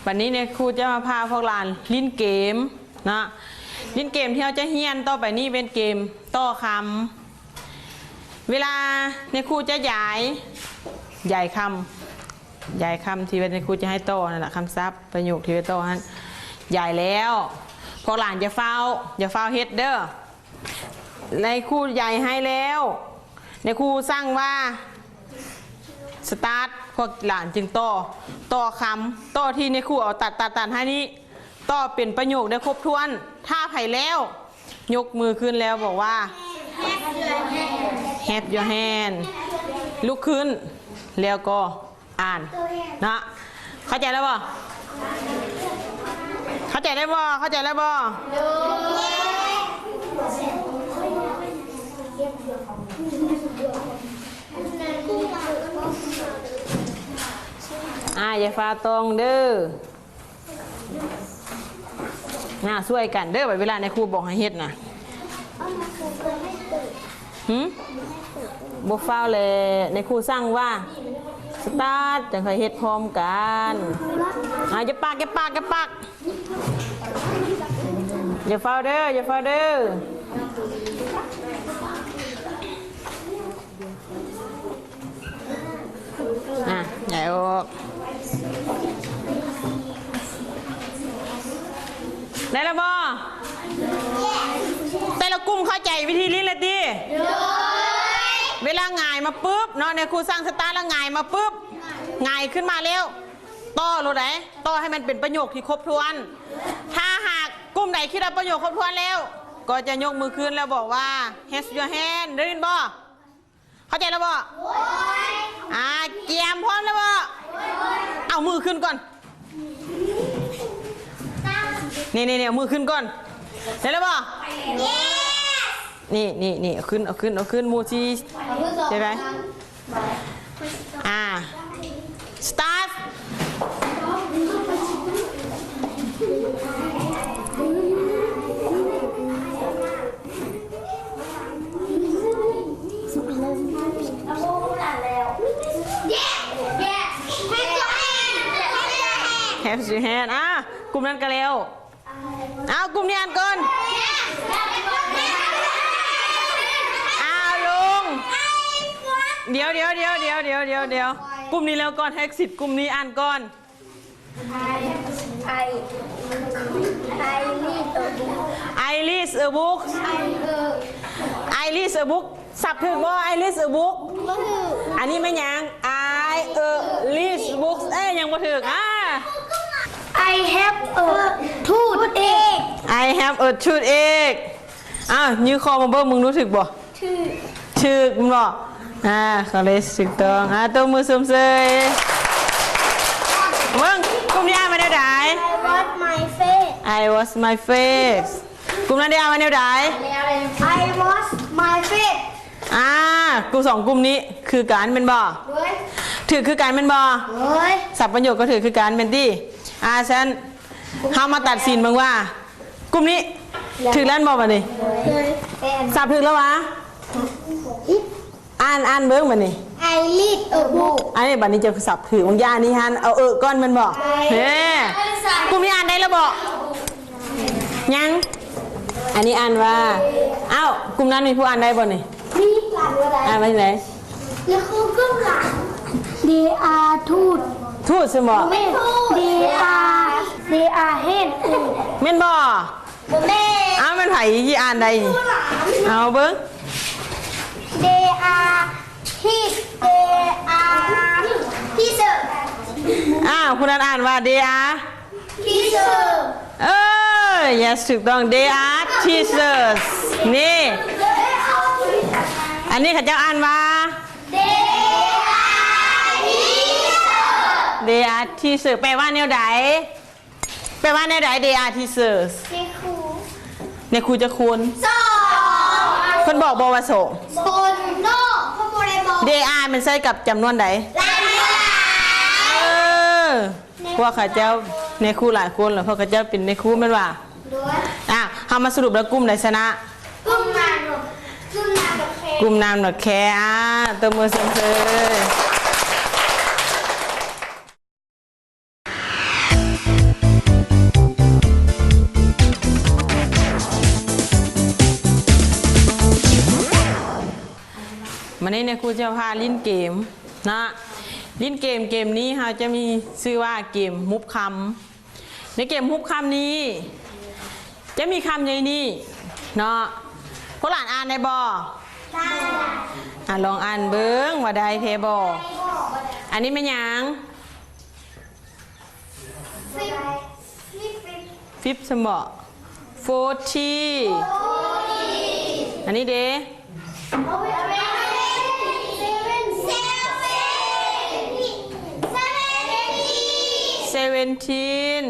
ບັດນີ້ນາຍຄູຈະມາພາພວກຫຼານຫຼິ້ນເກມເນາະ. ຫຼິ້ນເກມທີ່ເຮົາຈະຮຽນຕໍ່ໄປນີ້ເປັນເກມຕໍ່ຄຳ. ເວລານາຍຄູຈະຢາຍ, ຢາຍຄຳ, ຢາຍຄຳທີ່ວ່ານາຍຄູຈະໃຫ້ຕໍ່ນັ້ນລະ, ຄຳສັບ, ປະໂຫຍກທີ່ວ່າຕໍ່ຫັ້ນ, ຢາຍແລ້ວ ພວກຫຼານຢ່າຟ້າວ, ຢ່າຟ້າວເຮັດເດີ້. ນາຍຄູຢາຍໃຫ້ແລ້ວ, ນາຍຄູສັ່ງວ່າ ສະຕາດ, ພວກຫຼານຈຶ່ງຕໍ່, ຕໍ່ຄຳ, ຕໍ່ທີ່ນາຍຄູເອົາຕັດ, ຕັດ, ຕັດໃຫ້ນີ້, ຕໍ່ເປັນປະໂຫຍກໄດ້ຄົບຖ້ວນ. ຖ້າໃຜແລ້ວ ຍົກມືຂຶ້ນແລ້ວບອກວ່າ Clap your hand. ລຸກຂຶ້ນ ແລ້ວກໍ ອ່ານເນາະ. ເຂົ້າໃຈແລ້ວບໍ່? ເຂົ້າໃຈໄດ້ບໍ່? ເຂົ້າໃຈແລ້ວບໍ່? ອ່າ ຢ່າຟ້າວຕ້ອງເດີ້. ອ່າ ຊ່ວຍກັນເດີ້ ເວລານາຍຄູບອກໃຫ້ເຮັດນະ. ຫື? ບໍ່ຟ້າວແຫຼະ, ນາຍຄູສັ່ງວ່າ ສະຕາດ ຈັ່ງຄ່ອຍເຮັດພ້ອມກັນ. ອ່າ ຢ່າປາກ, ຢ່າປາກ, ຢ່າປາກ. ຢ່າຟ້າວເດີ້, ຢ່າຟ້າວເດີ້. ອ່ະ ໃຫຍ່ອອກ. ໄດ້ແລ້ວບໍ່? ແຕ່ລະກຸ່ມເຂົ້າໃຈວິທີຫຼິ້ນແລ້ວຕິ? ໂດຍ. ເວລາຫງາຍມາປຶບເນາະ, ນາຍຄູສັ່ງສະຕາດແລ້ວຫງາຍມາປຶບ, ຫງາຍຂຶ້ນມາແລ້ວ ຕໍ່ໂລດໃດ, ຕໍ່ໃຫ້ມັນເປັນປະໂຫຍກທີ່ຄົບຖ້ວນ. ຖ້າຫາກກຸ່ມໃດຄິດວ່າປະໂຫຍກຄົບຖ້ວນແລ້ວ ກໍຈະຍົກມືຂຶ້ນແລ້ວບອກວ່າ Raise your hand. ໄດ້ຍິນບໍ່? ເຂົ້າໃຈແລ້ວບໍ່? ໂດຍ. ອ່າ ກຽມພ້ອມແລ້ວບໍ່? ໂດຍ. ເອົາມືຂຶ້ນກ່ອນ. ນີ້ໆໆ ເອົາມືຂຶ້ນກ່ອນ. ໄດ້ແລ້ວບໍ່? Yes. ນີ້ໆໆ ເອົາຂຶ້ນ, ເອົາຂຶ້ນ, ເອົາຂຶ້ນ. ໝູ່ຊິ ເອົາຂຶ້ນສອງ ໃຊ່ໄໝ? ອ່າ ສະຕາດ. Raise your hand. ອ່າ ກຸ່ມນັ້ນກໍແລ້ວ. ເອົາ ກຸ່ມນີ້ອ່ານກ່ອນ. ເອົາ ລົງ. ດຽວໆໆ ກຸ່ມນີ້ແລ້ວກ່ອນ, ໃຫ້ສິດກຸ່ມນີ້ອ່ານກ່ອນ. I, I, I read a book. I read a book. I, uh, I read a book. ສັບຖືກບໍ່? I read a book. ບໍ່ຖືກ. ອັນນີ້ແມ່ນຫຍັງ? I, uh, read books. ເອີຍ ຍັງບໍ່ຖືກ. ອ່າ I have a toothache. I have a toothache. ອ້າວ ຍື່ຂໍ້ມາເບິ່ງ ມຶງຮູ້ຖືກບໍ່? ຖືກ. ຖືກແມ່ນບໍ່? ອ່າ ຂໍເລດຖືກຕ້ອງ. ອ່າ ຕົບມືຊົມເຊີຍ. ເບິ່ງ ກຸ່ມນີ້ອ່ານວ່າແນວໃດ? I wash my face. I wash my face. ກຸ່ມນັ້ນໄດ້ອ່ານວ່າແນວໃດ? I wash my face. ອ່າ ກຸ່ມສອງກຸ່ມນີ້ຄືກັນແມ່ນບໍ່? ໂດຍ. ຖືກຄືກັນແມ່ນບໍ່? ໂດຍ. ສັບປະໂຫຍກກໍຖືກຄືກັນແມ່ນຕິ? ອ່າ ຊັ້ນເຮົາມາຕັດສິນເບິ່ງວ່າ ກຸ່ມນີ້ຖືກແລ້ວບໍ່ບັດນີ້? ໂດຍ. ສັບຖືກແລ້ວຫວາ? ອ່ານ ອ່ານເບິ່ງບັດນີ້ I read a book. ອັນນີ້ບັດນີ້ເຈົ້າສັບຖືກ ບາງຢ່າງນີ້ຫັ້ນ ເອົາເອີກ່ອນແມ່ນບໍ່? ໂດຍ. ເອີ ກຸ່ມນີ້ອ່ານໄດ້ແລ້ວບໍ່? ຍັງ. ອັນນີ້ອ່ານວ່າ ອ້າວ ກຸ່ມນັ້ນມີຜູ້ອ່ານໄດ້ບໍ່ນີ້? ມີ. ອ່ານວ່າຈັ່ງໃດ? ແລ້ວຄືກຸ່ມຫຼັງ They are tooth. Tooth ຊັ້ນບໍ່? ແມ່ນ They are, they are hand. ແມ່ນບໍ່? ບໍ່ແມ່ນ. ອ້າວ ແມ່ນໃຜທີ່ອ່ານໄດ້ນີ້? ເອົາເບິ່ງ They are teeth, they are teacher. ອ້າວ ຜູ້ນັ້ນອ່ານວ່າ They are teacher. ເອີ yes ຖືກຕ້ອງ They are teachers. ນີ້ ອັນນີ້ເຂົາເຈົ້າອ່ານວ່າ They are teacher. They are teacher ແປວ່າແນວໃດ? ແປວ່າແນວໃດ? They are teachers. ນາຍຄູ ນາຍຄູຈັກຄົນ? ສອງ. ເພິ່ນບອກບໍ່ວ່າສອງ? ຄົນນອກ ເພິ່ນບໍ່ໄດ້ບອກ. They are ແມ່ນໃຊ້ກັບຈຳນວນໃດ? ຫຼາຍ. ເອີ ພວກເຂົາເຈົ້າ ນາຍຄູຫຼາຍຄົນ ແລ້ວພວກເຂົາເຈົ້າເປັນນາຍຄູແມ່ນຫວາ? ໂດຍ. ອ່ະ ເຮົາມາສະຫຼຸບແລ້ວກຸ່ມໃດຊະນະ? ກຸ່ມນ້ຳ ກຸ່ມນ້ຳດອກແຄ. ກຸ່ມນ້ຳດອກແຄ ອ່າ ຕົບມືຊົມເຊີຍ. ນີ້ນະ ຄູຈະພາຫຼິ້ນເກມເນາະ ຫຼິ້ນເກມ ເກມນີ້ເຮົາຈະມີຊື່ວ່າເກມຮູບຄຳ. ໃນເກມຮູບຄຳນີ້ ຈະມີຄຳໃນນີ້ເນາະ ພວກຫຼານອ່ານໄດ້ບໍ່? ໄດ້. ອາ ລອງອ່ານເບິ່ງວ່າໄດ້ແທ້ບໍ່? ອັນນີ້ແມ່ນຫຍັງ? ຟິບ ຟິບຊັ້ນບໍ? ໂຟທີ ອັນນີ້ເດ? ເຊເວັນທີນ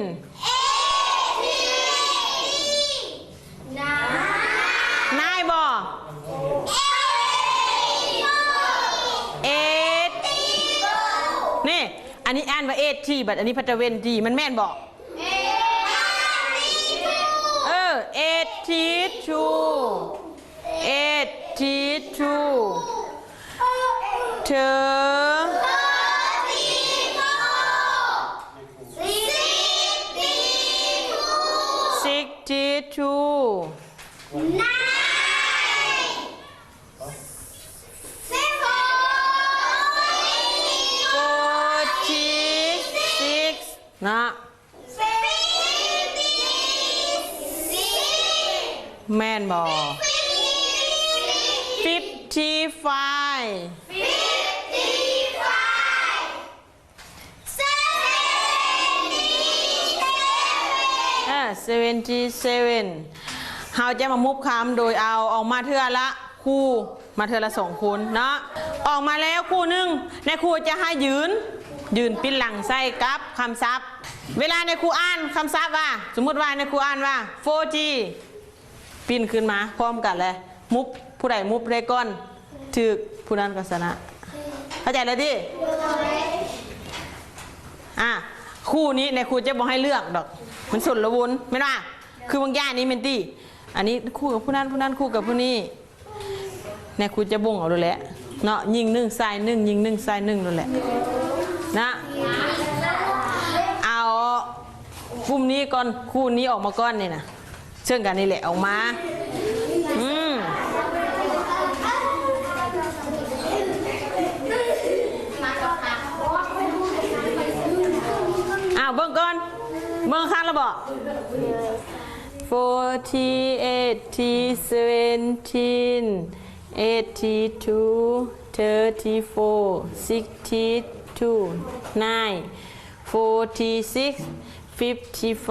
ນາຍບໍ່? ເອດ ນີ້ ອັນນີ້ອ່ານວ່າເອດທີ ບັດອັນນີ້ພັດຕະເວັນທີ ມັນແມ່ນບໍ່? ເອີ ເອດທີທູ ເອດທີທູ ເທີ ຊິກທີທູ ໂຟທີຊິກ ເນາະ ແມ່ນບໍ່? ຟິບທີໄຟບ໌ ເອີ ເຊເວັນທີເຊເວັນ ເຮົາຈະມາມຸບຄຳໂດຍເອົາອອກມາເທື່ອລະຄູ່ ມາເທື່ອລະສອງຄົນເນາະ. ອອກມາແລ້ວຄູ່ໜຶ່ງ ນາຍຄູຈະໃຫ້ຢືນ ຢືນປິ່ນຫຼັງໃສ່ກັບຄຳສັບ. ເວລານາຍຄູອ່ານຄຳສັບວ່າ ສົມມຸດວ່ານາຍຄູອ່ານວ່າ ໂຟຈີ ປິ່ນຂຶ້ນມາພ້ອມກັນແຫຼະ ມຸບ ຜູ້ໃດມຸບໄດ້ກ່ອນ ຖືກຜູ້ນັ້ນກໍຊະນະ. ເຂົ້າໃຈແລ້ວຕິ? ອາ ຄູ່ນີ້ນາຍຄູຈະບໍ່ໃຫ້ເລືອກດອກ ມັນຊົນລະວົນ ແມ່ນວ່າ ຄືບາງຢ່າງນີ້ແມ່ນຕິ ອັນນີ້ຄູ່ກັບຜູ້ນັ້ນ ຜູ້ນັ້ນຄູ່ກັບຜູ້ນີ້. ແນວຄູຈະບົ່ງເອົາໂລດແຫຼະເນາະ ຍິງໜຶ່ງຊາຍໜຶ່ງ ຍິງໜຶ່ງຊາຍໜຶ່ງໂລດແຫຼະນະ. ເອົາກຸ່ມນີ້ກ່ອນ ຄູ່ນີ້ອອກມາກ່ອນນີ້ນະ ເຊິ່ງກັນນີ້ແຫຼະອອກມາ. ອືມ ອ້າວ ເບິ່ງກ່ອນ ເບິ່ງຄັກແລ້ວບໍ່? ໂຟທີເອັດ ທີເຊເວັນທີນ ເອັດທີທູ ເທີທີໂຟ ຊິກທີທູ ນາຍ ໂຟທີຊິກ ຟິບທີໄຟ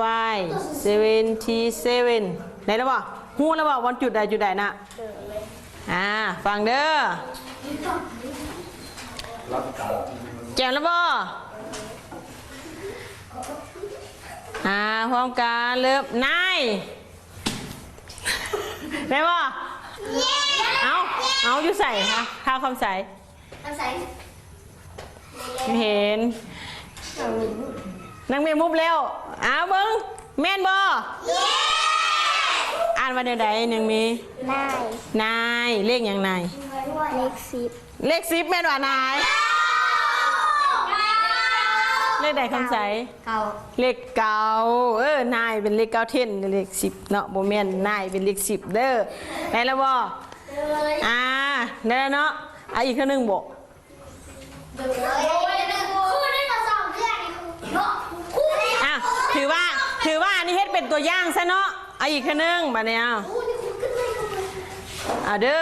ເຊເວັນທີເຊເວັນ ໄດ້ແລ້ວບໍ່? ຮູ້ແລ້ວບໍ່ວ່າຈຸດໃດຈຸດໃດນະ? ອ່າ ຟັງເດີ ແຈ່ມແລ້ວບໍ່? ອ່າ ພ້ອມກັນ ເລີ່ມ ນາຍ ໄດ້ບໍ່? ເອົ້າ ເອົ້າ ຢູ່ໃສຄະ? ທ້າວຄຳໃສ ຄຳໃສ ເຫັນ ນາງເມມຸບແລ້ວ. ອ້າວ ເບິ່ງ ແມ່ນບໍ່? ອ່ານວ່າແນວໃດ ນາງເມ? ນາຍ ນາຍ ເລກຫຍັງນາຍ? ເລກສິບ ເລກສິບແມ່ນຫວານາຍ? ເລກໃດຄຳໃສ? ເກົ້າ ເລກເກົ້າ. ເອີ ນາຍເປັນເລກເກົ້າ ເທັນເລກສິບເນາະ ບໍ່ແມ່ນ ນາຍເປັນເລກສິບເດີ. ໄດ້ແລ້ວບໍ່? ອ່າ ໄດ້ແລ້ວເນາະ. ເອົາອີກເທື່ອໜຶ່ງບໍ? ອ່ະ ຖືວ່າ ຖືວ່າອັນນີ້ເຮັດເປັນຕົວຢ່າງຊະເນາະ. ເອົາອີກເທື່ອໜຶ່ງບາດນີ້ ເອົາ ເອົາເດີ.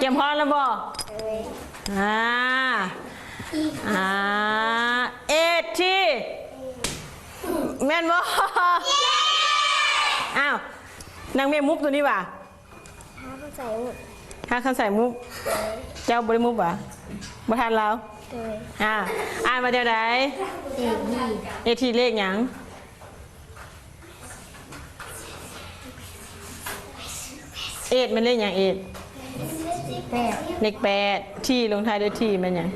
ກຽມພ້ອມແລ້ວບໍ່? ອ່າ ອ່າ ເອັດທີ ແມ່ນບໍ່? ອ້າວ ນາງເມມຸບຕົວນີ້ຫວາ? ຫາຄຳໃສມຸບ ຫາຄຳໃສມຸບ. ເຈົ້າບໍ່ໄດ້ມຸບຫວາ? ບໍ່ທັນລາວ. ອ່າ ອ່ານວ່າແນວໃດ? ເອັດທີ ເອັດທີ ເລກຫຍັງ? ເອັດ ແມ່ນເລກຫຍັງເອັດ? ແປດ ເລກແປດ. ທີ ລົງທ້າຍດ້ວຍທີ ແມ່ນຫຍັງ?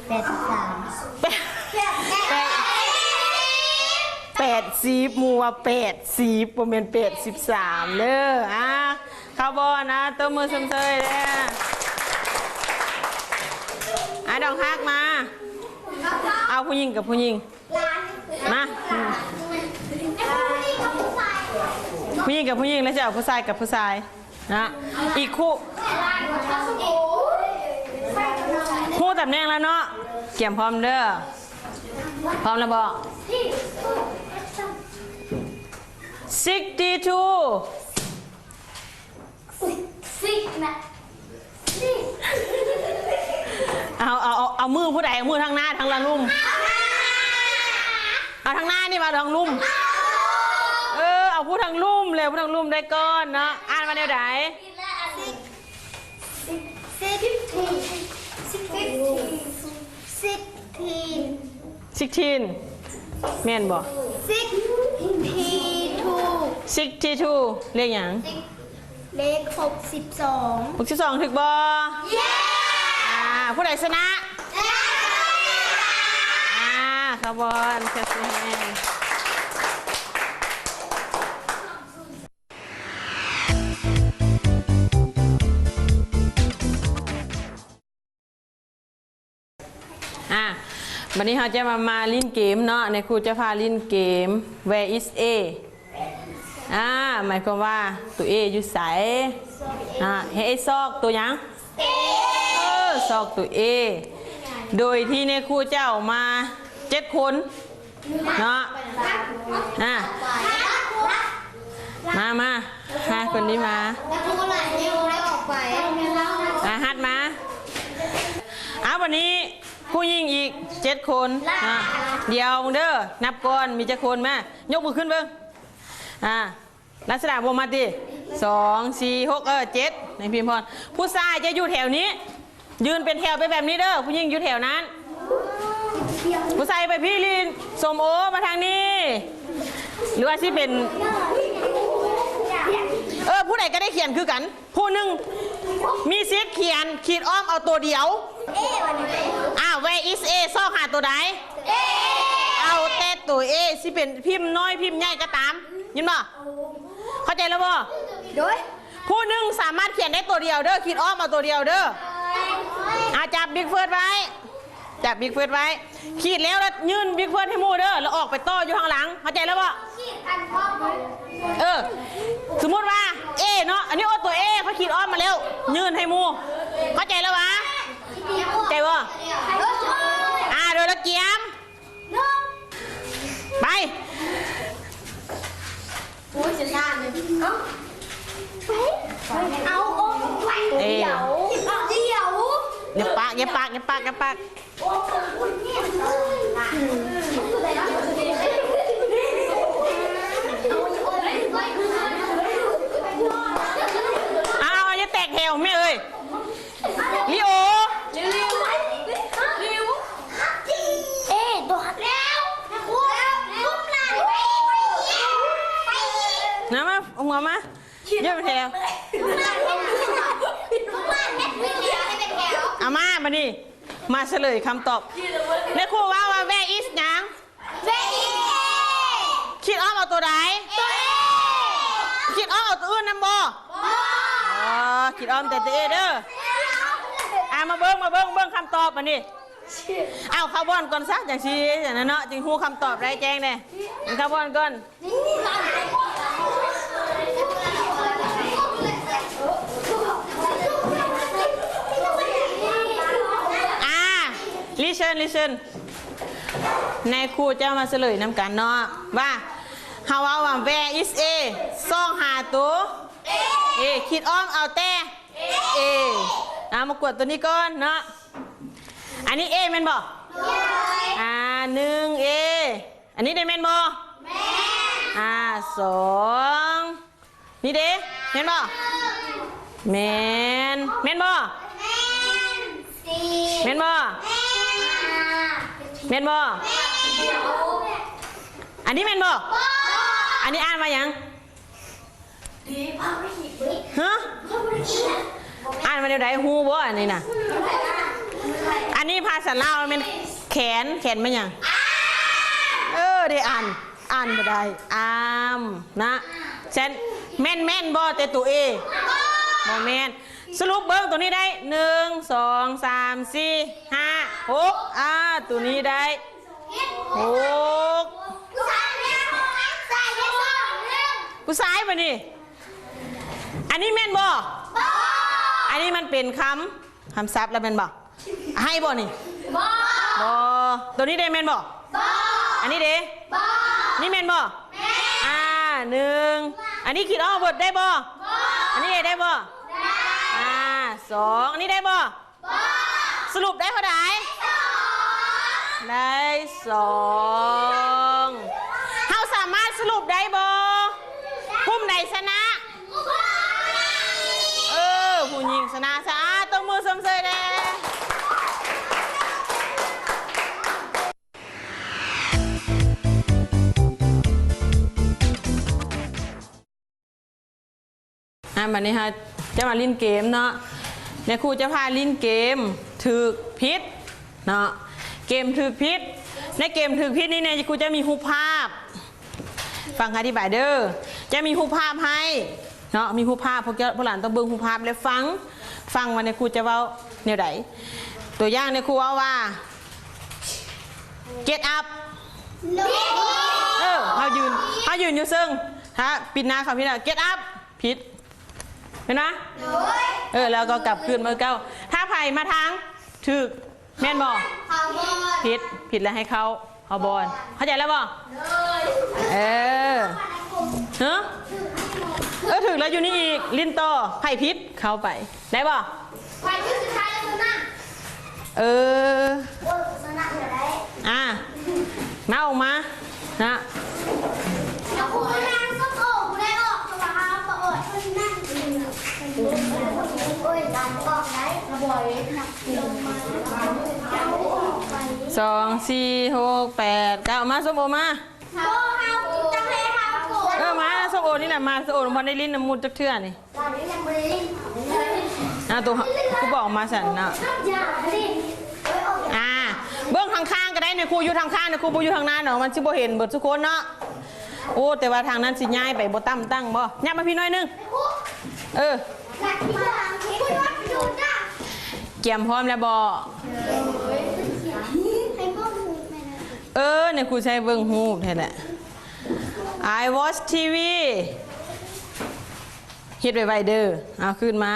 ແປດສິບສາມ ແປດ ແປດສິບ ໝູ່ວ່າແປດສິບ ບໍ່ແມ່ນແປດສິບສາມເດີ. ອ່າ ເຂົ້າບໍ່ນະ? ຕົບມືຊົມເຊີຍເດີ. ອ່າ ດອກຮັກມາ ເອົາຜູ້ຍິງກັບຜູ້ຍິງ ມາ ຜູ້ຍິງກັບຜູ້ຍິງ ແລ້ວຈະເອົາຜູ້ຊາຍກັບຜູ້ຊາຍນະ ອີກຄູ່. ຮູ້ຕຳແໜ່ງແລ້ວເນາະ ກຽມພ້ອມເດີ. ພ້ອມແລ້ວບໍ່? ຊິກທີທູ. ເອົາ ເອົາ ເອົາ ເອົາມືຜູ້ໃດ? ເອົາມືທາງໜ້າ ທາງລະລຸ່ມ. ເອົາທາງໜ້ານີ້ວ່າທາງລຸ່ມ. ເອີ ເອົາຜູ້ທາງລຸ່ມແຫຼະ ຜູ້ທາງລຸ່ມໄດ້ກ່ອນເນາະ. ອ່ານວ່າແນວໃດ? ຊິກທີນ ແມ່ນບໍ່? ຊິກທີທູ ຊິກທີທູ ເລກຫຍັງ? ເລກຫົກສິບສອງ. ຫົກສິບສອງ ຖືກບໍ່? ເຢ້ ອ່າ ຜູ້ໃດຊະນະ? ອ່າ ຂະບອນ ເຊີນ. ອ່າ ບັດນີ້ເຮົາຈະມາ ມາຫຼິ້ນເກມເນາະ. ນາຍຄູຈະພາຫຼິ້ນເກມ Where is A? ອ່າ ໝາຍຄວາມວ່າໂຕ A ຢູ່ໃສ? ອ່າ ໃຫ້ A ຊອກໂຕຫຍັງ? ເອີ ຊອກໂຕ A ໂດຍທີ່ນາຍຄູຈະເອົາມາເຈັດຄົນ ເນາະ. ອ່າ ມາ ມາ ຫາຄົນນີ້ມາ. ອ່າ ຮັດມາ. ເອົາ ບັດນີ້ຜູ້ຍິງອີກເຈັດຄົນເນາະ. ດຽວເດີ ນັບກ່ອນ ມີຈັກຄົນ? ມາ ຍົກມືຂຶ້ນເບິ່ງ. ອ່າ ລັກສະດາ ບໍ່ມາຕິ ສອງ ສີ່ ຫົກ ເອີ ເຈັດ ໃຫ້ພິມພອນ. ຜູ້ຊາຍຈະຢູ່ແຖວນີ້ ຢືນເປັນແຖວໄປແບບນີ້ເດີ ຜູ້ຍິງຢູ່ແຖວນັ້ນ. ຜູ້ຊາຍໄປພີ້ລີ້ ສົມໂອ ມາທາງນີ້ ຫຼືວ່າຊິເປັນ ເອີ ຜູ້ໃດກໍໄດ້ຂຽນຄືກັນ. ຜູ້ໜຶ່ງມີສິດຂຽນ ຂີດອ້ອມເອົາໂຕດຽວ. ອ່າ Where is A? ຊອກຫາໂຕໃດ? ເອົາແຕ່ໂຕ A ຊິເປັນພິມນ້ອຍພິມໃຫຍ່ກໍຕາມ ຍິນບໍ່? ເຂົ້າໃຈແລ້ວບໍ່? ໂດຍ. ຜູ້ໜຶ່ງສາມາດຂຽນໄດ້ໂຕດຽວເດີ ຂີດອ້ອມເອົາໂຕດຽວເດີ. ອ່າ ຈັບ Big First ໄວ້ ຈັບ Big First ໄວ້ ຂີດແລ້ວ ແລ້ວຍື່ນ Big First ໃຫ້ໝູ່ເດີ ແລ້ວອອກໄປຕໍ່ຢູ່ທາງຫຼັງ ເຂົ້າໃຈແລ້ວບໍ່? ເອີ ສົມມຸດວ່າ A ເນາະ ອັນນີ້ໂອ ໂຕ A ເຂົາຂີດອ້ອມມາແລ້ວ ຍື່ນໃຫ້ໝູ່ ເຂົ້າໃຈແລ້ວຫວາ? ເຂົ້າໃຈບໍ່? ອ່າ ໂດຍລະກຽມ ໄປ. ໂອ້ຍ ເສຍຊາດເລີຍ. ເອົ້າ ໄປ ເອົາ ເອົາ ໄປ ເອີ ດຽວ ດຽວ ຢ່າປາກ ຢ່າປາກ ຢ່າປາກ ຢ່າປາກ. ເອົາ ຢ່າແຕກແຖວແມ່ເອີຍ. ລີໂອ ເລວໆ ເລວ ເອ ຕົວ ເລວ ນະ ມາ ເອົາຫົວມາ ເຢີບແຖວ ເອົາມາ ບາດນີ້ ມາສະເຫຼີຍຄຳຕອບ. ນາຍຄູເວົ້າວ່າ Where is ຫຍັງ? Where is A? ຄິດອອກເອົາຕົວໃດ? ຕົວ A. ຄິດອອກເອົາຕົວອື່ນນຳບໍ່? ບໍ່ ອໍ ຄິດອອກແຕ່ຕົວ A ເດີ. ອ່າ ມາເບິ່ງ ມາເບິ່ງ ເບິ່ງຄຳຕອບບາດນີ້. ເອົາ ເຂົ້າບ່ອນກ່ອນຊະ ຈັ່ງຊິ ຈັ່ງນັ້ນເນາະ ຈຶ່ງຮູ້ຄຳຕອບໄດ້ແຈ້ງແດ່. ເຂົ້າບ່ອນກ່ອນ. ອ່າ listen listen ນາຍຄູຈະມາສະເຫຼີຍນຳກັນເນາະ ວ່າເຮົາເວົ້າວ່າ Where is A? ຊອກຫາໂຕ A. ຄິດອ້ອມເອົາແຕ່ A. ອ່າ ມາກວດໂຕນີ້ກ່ອນເນາະ. ອັນນີ້ A ແມ່ນບໍ່? ອ່າ ໜຶ່ງ A. ອັນນີ້ເດ ແມ່ນບໍ່? ແມ່ນ. ອ່າ ສອງ ນີ້ເດ ແມ່ນບໍ່? ແມ່ນ. ແມ່ນບໍ່? ແມ່ນ. ສີ່ ແມ່ນບໍ່? ແມ່ນ. ແມ່ນບໍ່? ແມ່ນ. ອັນນີ້ແມ່ນບໍ່? ບໍ່. ອັນນີ້ອ່ານວ່າຫຍັງ? ຮະ? ອ່ານວ່າແນວໃດ? ຮູ້ບໍ່ອັນນີ້ນະ? ອັນນີ້ພາສາລາວແມ່ນແຂນ ແຂນແມ່ນຫຍັງ? ເອີ ໄດ້ອ່ານ ອ່ານບໍ່ໄດ້ ອາມ ນະ. ແຊນ ແມ່ນ ແມ່ນບໍ່ແຕ່ຕົວ A? ບໍ່ແມ່ນ. ສະຫຼຸບເບິ່ງຕົວນີ້ໄດ້ ໜຶ່ງ ສອງ ສາມ ສີ່ ຫ້າ ຫົກ ອ່າ ຕົວນີ້ໄດ້ ຫົກ. ຜູ້ຊາຍບາດນີ້ ອັນນີ້ແມ່ນບໍ່? ອັນນີ້ມັນເປັນຄຳ ຄຳສັບລະແມ່ນບໍ່? ໃຫ້ບໍ່ນີ້? ບໍ່ ບໍ່. ໂຕນີ້ເດ້ແມ່ນບໍ່? ບໍ່. ອັນນີ້ເດ້? ບໍ່. ນີ້ແມ່ນບໍ່? ແມ່ນ. ອ່າ ໜຶ່ງ. ອັນນີ້ຄິດອອກເບີດໄດ້ບໍ່? ບໍ່. ອັນນີ້ເດ້ ໄດ້ບໍ່? ໄດ້. ອ່າ ສອງ. ອັນນີ້ໄດ້ບໍ່? ບໍ່. ສະຫຼຸບໄດ້ເທົ່າໃດ? ໄດ້ສອງ. ເຮົາສາມາດສະຫຼຸບໄດ້ບໍ່? ກຸ່ມໃດຊະນະ? ເອີ ຜູ້ຍິງຊະນະຊະ. ອ່າ ຕົບມືຊົມເຊີຍແດ່. ອ່າ ບັດນີ້ເຮົາຈະມາຫຼິ້ນເກມເນາະ. ນາຍຄູຈະພາຫຼິ້ນເກມຖືກຜິດເນາະ. ເກມຖືກຜິດ. ໃນເກມຖືກຜິດນີ້ ນາຍຄູຈະມີຮູບພາບ. ຟັງຄຳອະທິບາຍເດີ້. ຈະມີຮູບພາບໃຫ້ເນາະ. ມີຮູບພາບ. ພວກເຈົ້າ ພວກຫຼານຕ້ອງເບິ່ງຮູບພາບ ແລະ ຟັງ, ຟັງວ່ານາຍຄູຈະເວົ້າແນວໃດ. ຕົວຢ່າງ ນາຍຄູເວົ້າວ່າ Get up. ເອີ ເຮົາຢືນ, ເຮົາຢືນຢູ່ເຊິ່ງ. ຖ້າປິດໜ້າເຂົາຜິດ Get up. ຜິດ ແມ່ນບໍ່? ໂດຍ. ເອີ ແລ້ວກໍກັບຄືນມາເກົ່າ. ຖ້າໃຜມາທາງຖືກ ແມ່ນບໍ່? ເຂົ້າບ່ອນ. ຜິດ, ຜິດແລ້ວໃຫ້ເຂົ້າ, ເຂົ້າບ່ອນ. ເຂົ້າໃຈແລ້ວບໍ່? ໂດຍ. ເອີ ຮະ? ເອີ ຖືກແລ້ວ ຢູ່ນີ້ອີກ. ຫຼິ້ນຕໍ່. ໃຜຜິດ ເຂົ້າໄປ. ໄດ້ບໍ່? ໃຜຖືກສຸດທ້າຍແລ້ວຊະນະ. ເອີ ໂອ້ຍ ຊະນະແລ້ວໄດ້. ອ່າ ມາ ອອກມານະ. ແລ້ວຄູນາງສົ້ມໂອຜູ້ໃດອອກ ເພາະວ່າເຮົາບໍ່ອອກ ເພິ່ນນັ່ງ. ໂອ້ຍ ຫຼານອອກໄດ້. ສອງ ສີ່ ຫົກ ແປດ ເກົ້າ. ມາ ສົ້ມໂອມາ. ບໍ່ ເຮົາຈະໃຫ້ເຮົາໂກງ. ເອີ ມາ ສົ້ມໂອນີ້ນະ ມາ. ສົ້ມໂອບໍ່ໄດ້ຫຼິ້ນນຳໝູ່ຈັກເທື່ອນີ້. ອ້າວ ໂຕ ຄືບອກມາຊັ້ນເນາະ. ອ່າ ເບິ່ງທາງຂ້າງກໍໄດ້. ນາຍຄູຢູ່ທາງຂ້າງ, ນາຍຄູບໍ່ຢູ່ທາງໜ້າເນາະ, ມັນຊິບໍ່ເຫັນເບິດທຸກຄົນເນາະ. ໂອ້ ແຕ່ວ່າທາງນັ້ນຊິຍ້າຍໄປບໍ່ຕ່ຳຕັ້ງບໍ່? ຫຍັບມາພີ້ໜ້ອຍໜຶ່ງ. ເອີ ກຽມພ້ອມແລ້ວບໍ່? ເອີ ນາຍຄູໃຊ້ເບິ່ງຮູບແທ້ແຫຼະ. I watch TV. ເຮັດໄວໆເດີ້. ເອົາ ຂຶ້ນມາ.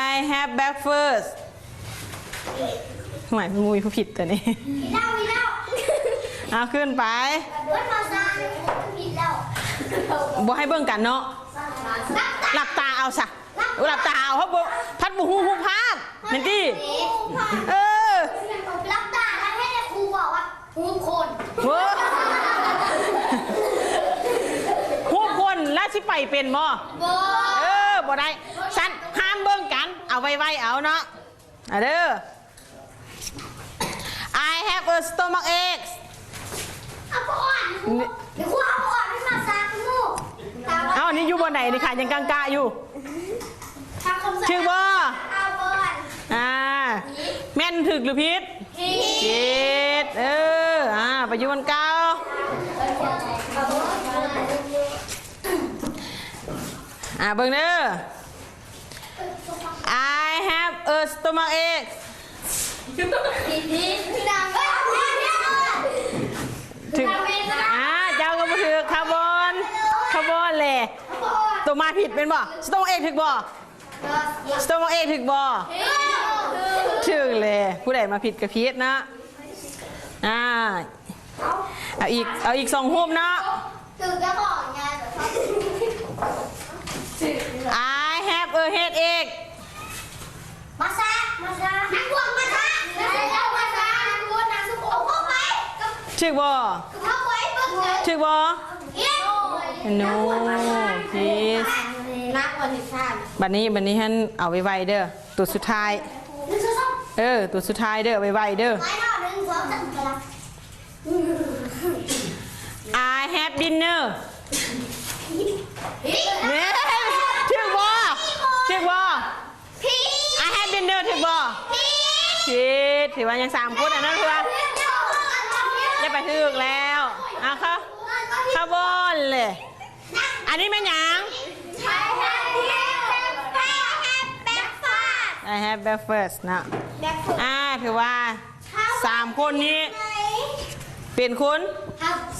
I have breakfast. ຫວຍ ບໍ່ມີຜູ້ຜິດຕົວນີ້. ເອົາ ຂຶ້ນໄປ. ບໍ່ໃຫ້ເບິ່ງກັນເນາະ. ຫຼັບຕາເອົາຊະ. ຫຼັບຕາເອົາ. ເຮົາບໍ່ ພັດບໍ່ຮູ້ຮູບພາບ. ແມ່ນຕິ? ເອີ ຫຼັບຕາແລ້ວໃຫ້ຄູບອກວ່າ ຮູບຄົນ. ໂອ້ ຮູບຄົນແລ້ວຊິໄປເປັນບໍ່? ບໍ່. ເອີ ບໍ່ໄດ້. ຊັ້ນຫ້າມເບິ່ງກັນ. ເອົາໄວໆເອົາເນາະ. ອ່າເດີ້. I have a stomach ache. ເອົາບໍ່ອອກ. ດຽວຄູເອົາບໍ່ອອກ ມັນມາຊາກໝູ່. ເອົ້າ ອັນນີ້ຢູ່ບ່ອນໃດນີ້ຄະ? ຍັງກາງກະຢູ່. ຖືກບໍ່? ອ່າ ແມ່ນຖືກຫຼືຜິດ? ຜິດ. ເອີ ອ່າ ໄປຢູ່ບ່ອນເກົ່າ. ອ່າ ເບິ່ງເດີ້. I have a stomach ache. ຖືກ ອ່າ ເຈົ້າກໍບໍ່ຖືກ. ຄາບອນ ຄາບອນແຫຼະ. ໂຕມາຜິດແມ່ນບໍ່? Stomach ache ຖືກບໍ່? Stomach ache ຖືກບໍ່? ຖືກແຫຼະ. ຜູ້ໃດມາຜິດກໍຜິດເນາະ. ອ່າ ເອົາອີກ ເອົາອີກສອງຮູບເນາະ. ຖືກເຈົ້າຂອງຍາຍແບບ I have a headache. ມາຊາ ມາຊາ ນັກບວກມາຊາ ມາຊາ ນັກບວກ ນັກສຸໂຂ ເອົາເຂົ້າໄປ. ຖືກບໍ່? ເອົາເຂົ້າໄປເບິ່ງເດີ. ຖືກບໍ່? ຜິດ. No, please. ນັກບວກທີ່ຊາດ. ບັດນີ້ ບັດນີ້ຫັ້ນເອົາໄວໆເດີ. ຕົວສຸດທ້າຍ. ໜຶ່ງ ສອງ ສາມ. ເອີ ຕົວສຸດທ້າຍເດີ ໄວໆເດີ. ໄວເນາະ ໜຶ່ງ ສອງ ສາມ ໄປລະ. I have dinner. ເອີ ຖືກບໍ່? ຖືກບໍ່? I have dinner ຖືກບໍ່? ຜິດ. ຖືວ່າຍັງສາມຄົນອັນນັ້ນຄືວ່າ ຢ່າໄປຖືກແລ້ວ. ອ່າ ຄາ ຄາບອນແຫຼະ. ອັນນີ້ແມ່ນຫຍັງ? I have breakfast. I have breakfast ເນາະ. ອ່າ ຖືວ່າສາມຄົນນີ້ເປັນຄົນ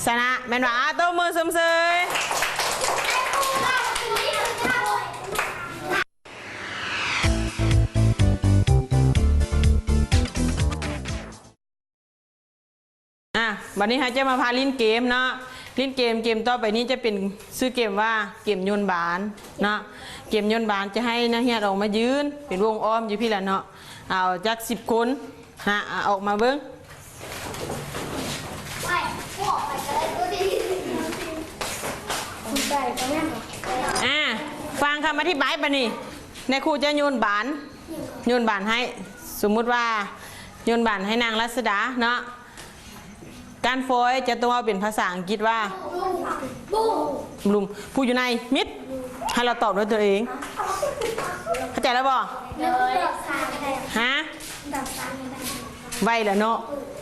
ຊະນະແມ່ນບໍ່? ອ່າ ຕົບມືຊົມເຊີຍ. ອ່ະ ບັດນີ້ເຮົາຈະມາພາຫຼິ້ນເກມເນາະ. ຫຼິ້ນເກມ, ເກມຕໍ່ໄປນີ້ຈະເປັນ ຊື່ເກມວ່າເກມໂຍນບານເນາະ. ເກມໂຍນບານຈະໃຫ້ນັກຮຽນອອກມາຢືນເປັນວົງອ້ອມຢູ່ພີ້ລະເນາະ. ເອົາຈັກສິບຄົນ ຫາ ອອກມາເບິ່ງ. ອ່າ ຟັງຄຳອະທິບາຍບາດນີ້. ນາຍຄູຈະໂຍນບານ, ໂຍນບານໃຫ້. ສົມມຸດວ່າໂຍນບານໃຫ້ນາງລັດສະດາເນາະ. ການຟອຍຈະຕ້ອງເວົ້າເປັນພາສາອັງກິດວ່າ ບລູມ. ຜູ້ຢູ່ໃນມິດ ໃຫ້ລາວຕອບດ້ວຍຕົວເອງ. ເຂົ້າໃຈແລ້ວບໍ່? ໂດຍ. ຮະ? ໄວແລ້ວເນາະ.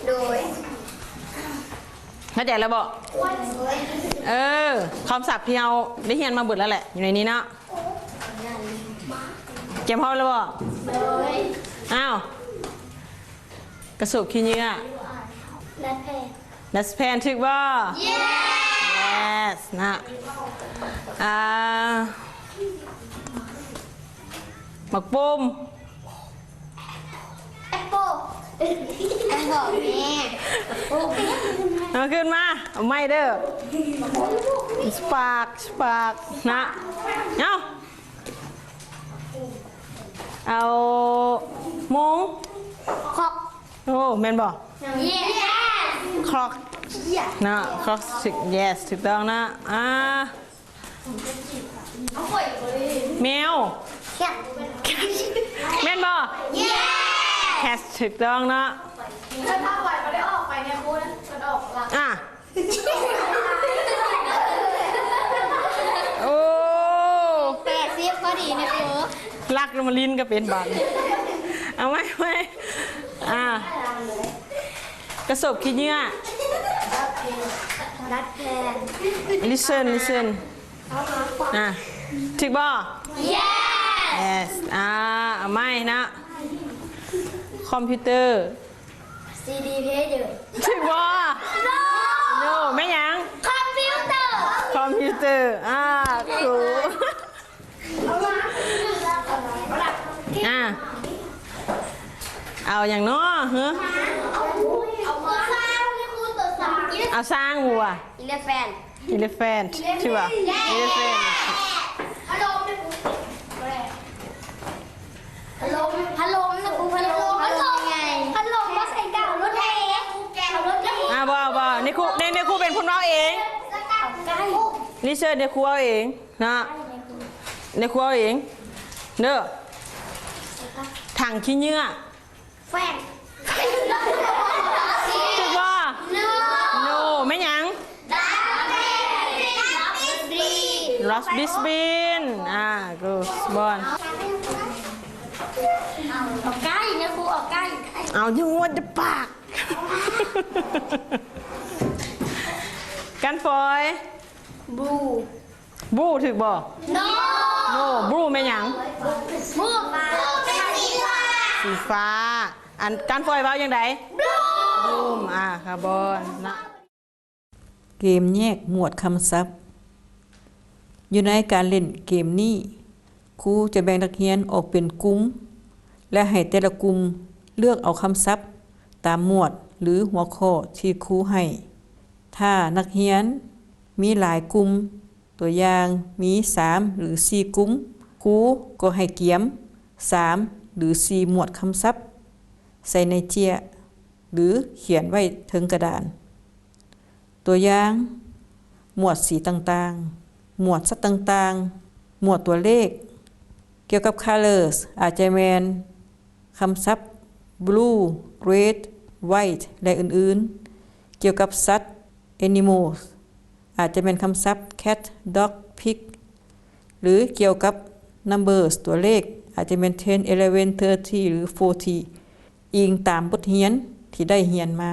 ໂດຍ. ເຂົ້າໃຈແລ້ວບໍ່? ເອີ ຄຳສັບທີ່ເຮົາໄດ້ຮຽນມາເບິດແລ້ວແຫຼະ ຢູ່ໃນນີ້ເນາະ. ກຽມພ້ອມແລ້ວບໍ່? ໂດຍ. ອ້າວ ກະສົບຂີ້ເຫຍື້ອ. ດັດແຜ່ນ. ດັດແຜ່ນ ຖືກບໍ່? Yes. Yes ນະ. ອ່າ ໝາກໂປ່ມ. ແອັບເປິ້ນ. ແອັບເປິ້ນແມ່. ເອົາຂຶ້ນມາ ເອົາໃໝ່ເດີ. ສະປາກ ສະປາກ ນະ. ເອົາ ເອົາໂມງ. ຄລັອກ. ໂອ້ ແມ່ນບໍ່? Yes. ຄລັອກ ນະ. ຄລັອກ yes ຖືກຕ້ອງນະ. ອ່າ ແມວ. ແຄັດ. ແມ່ນບໍ່? Yes. ແຄັດ ຖືກຕ້ອງເນາະ. ອ່າ ໂອ້ ແປດສິບພໍດີນະຄູ. ລັກລະມາຫຼິ້ນກະເປັນບາດ. ເອົາໃໝ່ ເອົາໃໝ່. ອ່າ ກະສົບຂີ້ເຫຍື້ອ. ດັດແຜ່ນ. Listen, listen. ອ່າ ຖືກບໍ່? Yes. Yes. ອ່າ ເອົາໃໝ່ນະ. ຄອມພິວເຕີ. ຊີດີເພລເຢີ. ຖືກບໍ່? No. No ແມ່ນຫຍັງ? ຄອມພິວເຕີ. ຄອມພິວເຕີ. ອ່າ ຖືກ. ອ່າ ເອົາຫຍັງເນາະ? ຮະ? ເອົາຊ້າງບໍ່ວະ? Elephant. Elephant ຖືກບໍ່? Yes. Elephant. ພັດລົມ ພັດລົມນະຄູ ພັດລົມ ພັດລົມ ພັດລົມບໍ່ໃສ່ກາວລົດແຮ. ອ່າ ບໍ່ ບໍ່ ນາຍຄູ ນາຍ ນາຍຄູເປັນຄົນເວົ້າເອງ. ລິເຊີນ ນາຍຄູເວົ້າເອງເນາະ. ນາຍຄູເວົ້າເອງເດີ. ຖັງຂີ້ເຫຍື້ອ. ແຟນ. ຖືກບໍ່? No. No ແມ່ນຫຍັງ? Rubbish bin. ອ່າ good. ເອົາໄກ່ ນາຄູ ເອົາໄກ່. ເອົາ ຢ່າງົວຈະປາກ. ກັນຟອຍ. Blue. Blue ຖືກບໍ່? No. No. Blue ແມ່ນຫຍັງ? Blue ແມ່ນສີຟ້າ. ສີຟ້າ. ອັນ ກັນຟອຍເວົ້າຈັ່ງໃດ? Blue. Blue. ອ່າ ຄາບອນນະ. ເກມແຍກໝວດຄຳສັບ. ຢູ່ໃນການຫຼິ້ນເກມນີ້, ຄູຈະແບ່ງນັກຮຽນອອກເປັນກຸ່ມ ແລະ ໃຫ້ແຕ່ລະກຸ່ມເລືອກເອົາຄຳສັບຕາມໝວດ ຫຼື ຫົວຂໍ້ທີ່ຄູໃຫ້. ຖ້ານັກຮຽນມີຫຼາຍກຸ່ມ, ຕົວຢ່າງ, ມີສາມ ຫຼື ສີ່ກຸ່ມ, ຄູກໍໃຫ້ກຽມສາມ ຫຼື ສີ່ໝວດຄຳສັບໃສ່ໃນເຈ້ຍ ຫຼື ຂຽນໄວ້ເທິງກະດານ. ຕົວຢ່າງ, ໝວດສີຕ່າງໆ, ໝວດສັດຕ່າງໆ, ໝວດຕົວເລກ. ກ່ຽວກັບ colors ອາດຈະແມ່ນຄຳສັບ blue, red, white ແລະ ອື່ນໆ. ກ່ຽວກັບສັດ animals ອາດຈະແມ່ນຄຳສັບ cat, dog, pig ຫຼື ກ່ຽວກັບ numbers ຕົວເລກ ອາດຈະແມ່ນ ten, eleven, thirty ຫຼື forty ອີງຕາມບົດຮຽນທີ່ໄດ້ຮຽນມາ.